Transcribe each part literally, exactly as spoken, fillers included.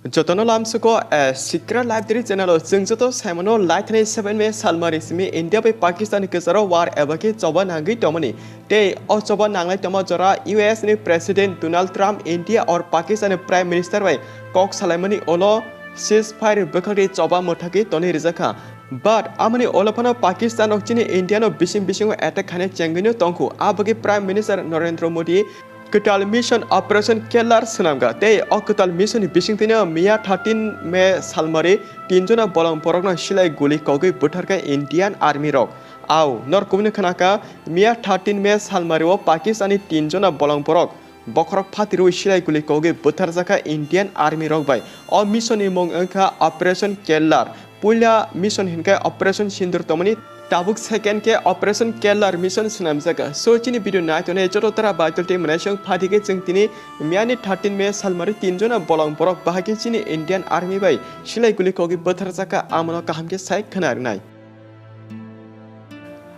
Jotono lamsuko, eh, Sikra Library channel o chwng joto saimano laithani seven May salmari simi India bai Pakistan ni kwcharo war eba khe choba nangwi tongmani. Tei o choba nanglai tongma jora U S ni President Donald Trump India or Pakistan ni Prime Minister bai kok salaimani ulo ceasefire bwkhakni choba mwthagwi tonwi rijakha. But amoni ulo phano Pakistan rok chini India no bising bisingo attack khaina chengwino tongkhu. Abagwi Prime Minister Narendra Modi kwtal mission Operation Kellar swnamkha. Tei o kwtal mission ni bisingtwino miya thirteen May salmari tinjona bolong borokno silai guli kogwi butharkha Indian army rok. Au, norok kubuni khwnakha, miya thirteen May salmari o Pakistan ni tinjona bolong borok bokhorok phatirwi silai guli kogwi butharjakha Indian army rok bai. O mission ni mung wngkha Operation Kellar. Puila mission hinkhe Operation Sindur tongmani, tabuk second khe Operation Kellar mission swnamjakha. So chini video naitonai joto tara baitul tei mwnaisong phatikhe chwng tini miyani thirteen May salmari tinjona bolong borok bahai khe chini Indian army bai silai guli kogwi butharjakha, amano kaham khe sai khwna rwnai.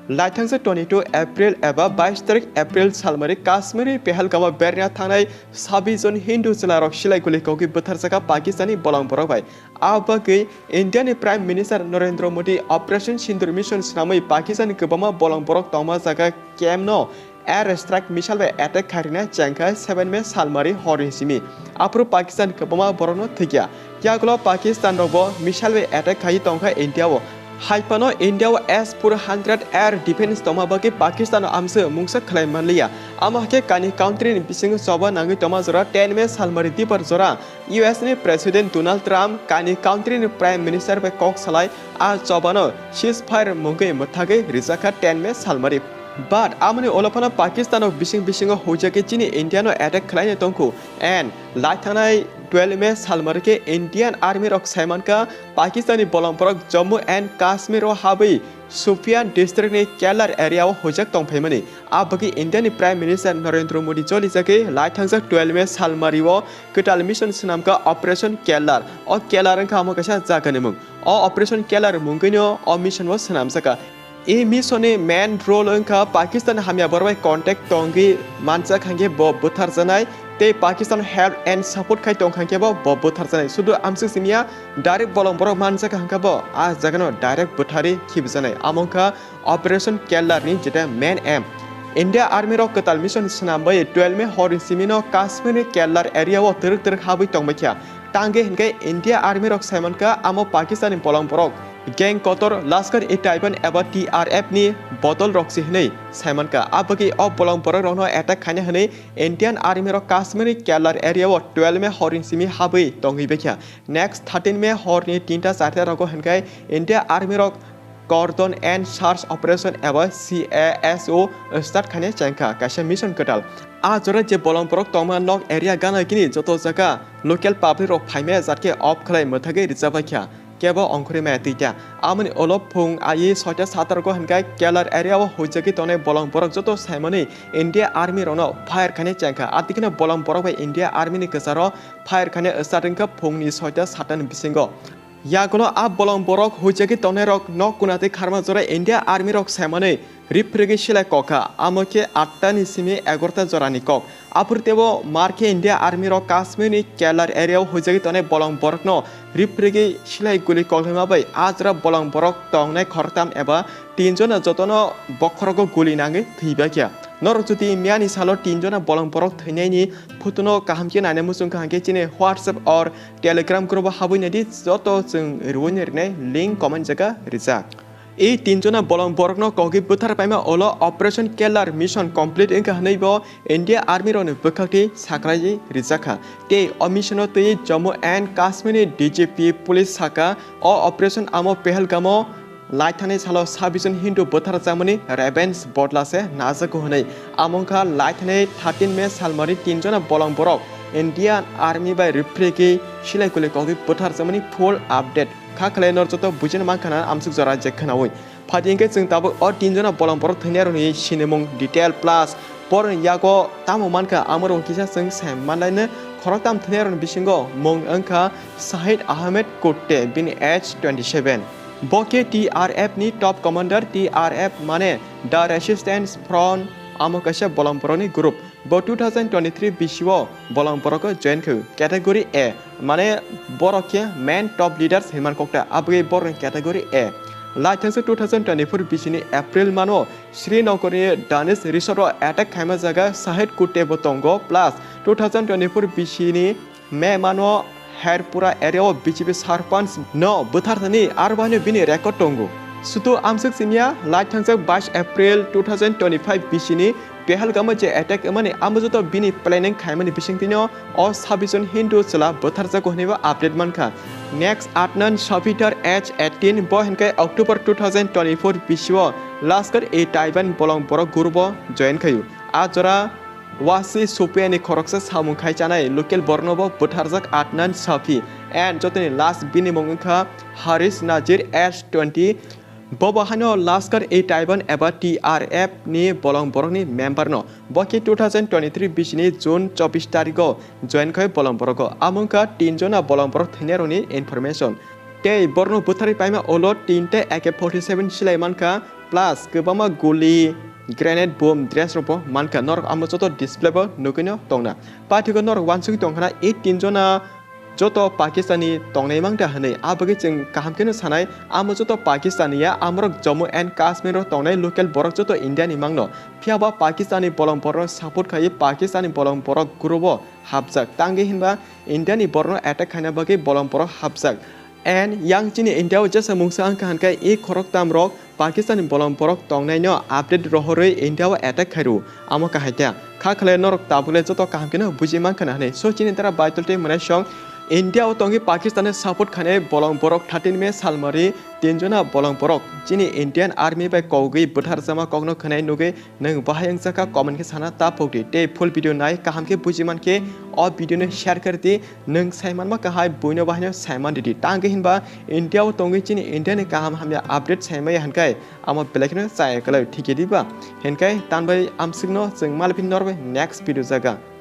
Laithangsa twenty-two April eba bais tarik April salmari Kashmiri Pahalgam o berna thangnai sabis jon Hindu chwlarok silai guli kogwi butharjakha Pakistani bolong borok bai. A bagwi India ni Prime Minister Narendra Modi Operation Sindur mission swnamwi Pakistan kwbangma bolong borok tongma jaga camp no air strike missile bai attack khairina chengkha seven May salmari horni simi. Aphuru Pakistan kwbangma borokno thwikya. Yagulo Pakistan rokbo missile bai attack khai tongkha India o. Hai phano India o S four hundred air defense tongma bagwi Pakistan o amswk mungsa khlai manliya. Amo hakhe kaini country ni bisingo choba nangwi tongma jora ten May salmari dipar jora U S ni President Donald Trump kaini country ni Prime Minister bai kok salai a chobano ceasefire mungwi mwthagwi rijakha ten May salmari. But amoni ulo phano Pakistan o bising bisingo huijagwi chini India no attack khlaina tongkhu and laithanai twelve May salmari khe Indian army rok saimankha Pakistani bolong borok Jammu and Kashmir o habwi Shopian district ni Kellar area o huijak tongphaimani. A bagwi India ni Prime Minister Narendra Modi jolijagwi laithangjak twelve May salmari o kwtal mission swnamkha Operation Kellar. O Kellar wngkha omo kaisa jagani mung. O Operation Kellar mungwino o mission o swnamjakha. E mission ni main role wngkha Pakistan hamya borok bai contact tongwi manjak hangkhe bo butharjanai tei Pakistan help and support khai tongkha hangkhe bo bo butharjanai. Sudu amswk simiya direct bolong borok manjak hangkha bo a jagano direct buthari khibijanai. Amo wngkha Operation Kellar ni jeta main aim. India Army rok kwtal mission swnamwi twelve May hor ni simi no Kashmir ni Kellar area o twrwk twrwk habwi tongbaikha. Tangwi hinkhe India Army rok saimankha amo Pakistan ni bolong borok gang kotor Lashkar-e-Taiba eba T R F ni bodol rok se hinwi saimankha. Abagwi o bolong borok rokno attack khaina hinwi Indian Army rok Kashmir ni Kellar area o twelve May hor ni simi habwi tongwi baikha. Next thirteen May hor ni tinta charta rogo hinkhe India Army rok Cordon and Search Operation eba C A S O start khaina chengkha kaisa mission kwtal. A jora je bolong borok tongma nok area gana gini joto jaga local public rok phaimaya jat khe off khlai mwthagwi rijabaikha kebo ongkhorwi maya twi ta. Amoni ulo phung ayi soita sat rogo hinkhe Kellar area o huijagwi tongnai bolong borok joto saimani India Army rokno fire khaina chengkha. Atikheno bolong borok bai India Army ni kwcharo fire khaina start wngkha phungni soita sat ni bisingo. Yagulo a bolong borok huijagwi tongnairok nok kuna tei kharma jora India Army rok saimanwi riphregwi silai kokha, amo khe atta ni simi egarota jorani kok. Aphuru teibo mar khe India Army rok Kashmir ni Kellar area o huijagwi tongnai bolong borokno riphregwi silai guli koklaima bai a jora bolong borok tongnai khoroktham eba tin jona jotono bokhorogo guli nangwi thwi baikha. Norok jodi miyani salo tin jona bolong borok thwinaini photo no kaham khe naina muchung kha hwnkhe chini WhatsApp or Telegram group o habwi naidi, joto chwng rwui rinai link comment jaga rijak. E tin jona bolong borokno kogwi bwthar paima ulo Operation Kellar mission complete wngkha hwnwi bo India Army rokni bwkhakni sakraiji rijakha. Tei o mission o twi Jammu and Kashmir ni D G P police sakha o operation amo Pahalgam o laithani salo sabis jon Hindu bwtharjakmani revenge bodla se najago hwnwi. Amo wngkha laithani thirteen May salmari tin jona bolong borok Indian Army bai riphregwi silai guli kogwi bwtharjakmani full update. Kha khlai nor joto bujina mankha na amsuk jora je khnaui. Phati hwnkhe chwng tabuk o tin jona bolong borok thwinairokni sinimung detail plus borokni yago tamo mankha amorok kisa chwng sai manlaino. Khoroktham thwinairokni bisingo mung wngkha Shahid Ahmed Kutte, bini age twenty seven. Bo khe T R F ni top commander, T R F mane The Resistance Front, amo kaisa bolong borokni group. Bo two thousand twenty-three bisio bolong borok join khe category A. Mane borok khe main top leaders hinman kokta, abagwi borokni category A. Laithangsa two thousand twenty-four bisini April mano Srinagarni Danish resort o attack khaima jaga Shahid Kutte bo tongo, plus two thousand twenty-four bisini May mano Herpura area o B J P sarpanch no bwtharthani arwani bini record tongo. Sutu amswk siniya, laithangsa bais April two thousand twenty-five bisini Pahalgam o je attack wngmani amo joto bini planning khaimani bisingtwino o sabbish jon Hindu chwla bwtharjago hwnwi bo update mankha. Next Adnan Shafi thar age eighteen, bo hinkhe October two thousand twenty-four bisio Lashkar-e-Taiba bolong borok group o join khaio. A jora Wasi Supiani khoroksa samung khai chanai local borokno bo bwtharjak Adnan Shafi and jotoni last bini mung wngkha Haris Nazir age twenty. Bobo haino Lashkar-e-Taiba eba T R F ni bolong borokni member no. Bo khe two thousand twenty-three bisini June chobbish tarigo join khai bolong borogo. Amo wngkha tin jona bolong borok thwinairokni information. Tei borokno bwtharwi paima ulo tinta A K forty-seven silai mankha, plus kwbangma guli, grenade, bomb, dress rokbo mankha. Norok amo joto display bo nugwino tongna. Paithigo norok uansugwi tongkhana, e tin jona joto Pakistani tongnai mangta hwnwi. Abagwi chwng kaham kheno sanai, amo joto Pakistani ya, amorok Jammu and Kashmir o tongnai local borok joto India ni mangno. Phiya ba Pakistani bolong borokno support khaiwi Pakistani bolong borok group o hapjak. Tangwi hinba India ni borokno attack khaina bagwi bolong borok hapjak. And yang chini India o jesa mungsa wngkha hwnkhe e khoroktam rok Pakistan ni bolong borok tongnaino update rohorwi India o attack khairu. Amo kahai ta. Kha khlai norok tabukle joto kaham kheno buji mankha na hwnwi. So chini dara Baitul tei Mwnaisong India o tongwi Pakistan ni support khainai bolong borok thirteen May salmari tin jona bolong borok chini Indian Army bai kogwi bwtharjama kokno khwnai nugwi nwng bahai wngjakha comment khe sana ta phokdi. Tei full video nai kaham khe buji mankhe o video no share khardi. Nwng saimanma kahai buino bahaino saiman ridi. Tangwi hinba India o tongwi chini India ni kaham hamya update saimaya hinkai amo belai kheno chaya kwlai thikhe diba? Hinkai tanbai amswkno chwng malphin norbai next video jaga.